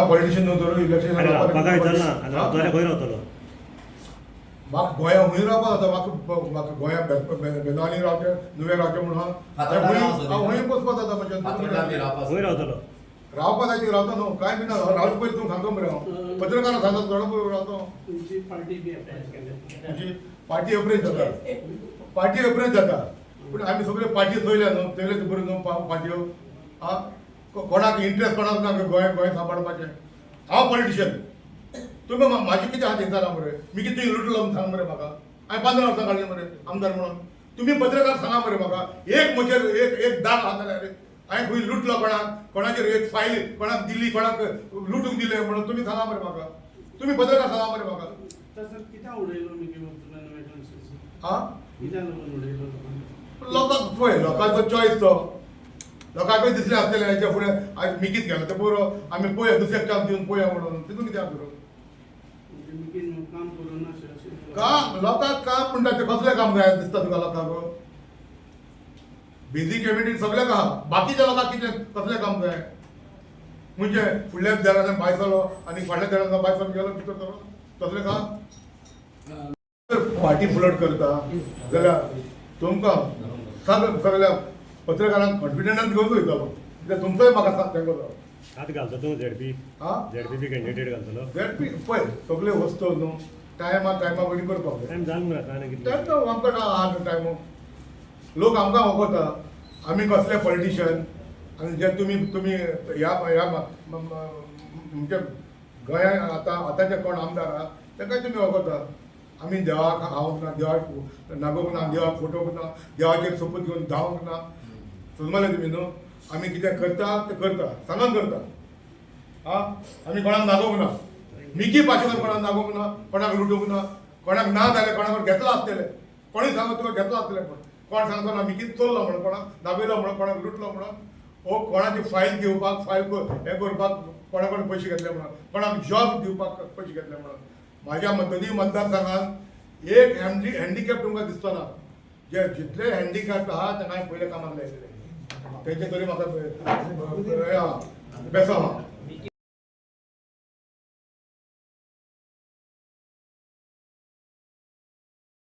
Politician न्हू धरून election. आनी रावपाक काय विचारना आनी रावतलो जाल्यार खंय रावतलो? म्हाका गोंया खंय रावपाक जाता. म्हाका म्हाका गोंया बेनावली रावचें, नुवें रावचें म्हणून फातोर्डा राव. हांव खंय बसपाक जाता. फातोर्डा बी म्हज्या रावपाक. खंय रावतलो? रावपाक जाय ती रावता न्हू, कांय बी ना. रावचे पयलीं तूं सांगता मरे, हांव पत्रकारांक सांगता, थोडो पळय रावता हांव. तुमची पार्टी बी अप्रोच केल्या? तुमची पार्टी अप्रेच जाता, पार्टी अप्रेच जाता. पूण आमी सगळे पार्टी चोयल्या न्हू, चोयले बऱ्यो न्हू पार्ट्यो. आं, कोणाक इंट्रस्ट कोणाक ना गोंय गोंय सांबाळपाचें. हांव पॉलिटिशियन, तुमी म्हाजें कितें आहा तें मरे, मी कितें लुटलो म्हूण सांग मरे म्हाका. हांवें 15 वर्सां काडली मरे आमदार म्हणून. तुमी पत्रकार सांगा मरे म्हाका, एक म्हजेर एक एक दाग आहा जाल्यार हांवें खंय लुटलो कोणाक, कोणाचेर एक फायल कोणाक दिली, कोणाक लुटूंक दिलें म्हणून तुमी सांगा मरे म्हाका. तुमी पत्रकार सांगा मरे म्हाका. तर सर, कित्याक उडयलो मिकी तुला नवे कॉन्स्टिट्युन्सी? आं. कित्याक लागून उडयलो लोकांनी? लोकांक पळय, लोकांचो चॉयस तो. लोकांकूय दिसलें आसतलें हेच्या फुडें आयज मिकीत गेलो तें बरो, आमी पळोवया, दुसऱ्याक चान्स दिवन पळोवया म्हणून. तितून कितें आहा करूं? म्हणजे मिकीन काम करूं ना अशें अशें? काम लोकांक काम म्हणटा तें कसलें काम जाय दिसता तुका लोकांक? बिजी कम्युनिटी सगळ्याक आहा, बाकीच्या लोकांक कितें कसलें काम जाय? म्हणजे फुडल्या दारांतल्यान भायर सरलो आनी फाटल्या दारांतल्यान भायर सरून गेलो भितर सरलो, तसलें काम? पार्टी फ्लड करता जाल्यार तुमकां सगळ्या पत्रकारांक कॉन्फिडंटान घेवन वयतलो, कित्याक तुमचोय म्हाका तेंको जावो. हात घालतो तूं झेडपी? आं. झेडपी कॅन्डिडेट घालतलो? झेडपी पळय, सगळे वस्तू न्हू टायमा टायमा वयली करपाक जाय. टायम जाल मरे आतां आनी कितले? टायम तो आमकां आहा टायम. लोक आमकां वखता आमी कसले पॉलिटिशियन. आनी जे तुमी तुमी ह्या ह्या तुमच्या गोंयांत आतां आतांचे कोण आमदार आहा तांकां तुमी वखता. आमी देवाक हांवक ना, देवाक नागोवंक ना, देवाक फटोवंक ना, देवाचेर सोपूत घेवन धांवंक ना. समजले तुमी न्हू? आमी कितें करता तें करता, सांगून करता. आं, आमी कोणाक नागोवंक ना, मिकी पाशेन कोणाक नागोवंक ना, कोणाक लुटूंक ना. कोणाक ना जाल्यार कोणाक घेतला आसतलें, कोणूय सांगत तुका घेतला आसतलें. पण कोण सांगतो ना मिकीन चोरलो म्हणून, कोणाक दाबयलो म्हणून, कोणाक लुटलो म्हणून, ओ कोणाची फायल घेवपाक, फायल हें करपाक कोणा कडेन पयशे घेतले म्हणून, कोणाक जॉब दिवपाक पयशे घेतले म्हणून. म्हाज्या दोनी मतदारसंघात एक हँडिकॅप तुमकां दिसतो ना. जे जितले हँडिकॅप आहा तांकां हांवें पयले कामाक लायलेले, तेंचे तरी म्हाका बेसांव आहा.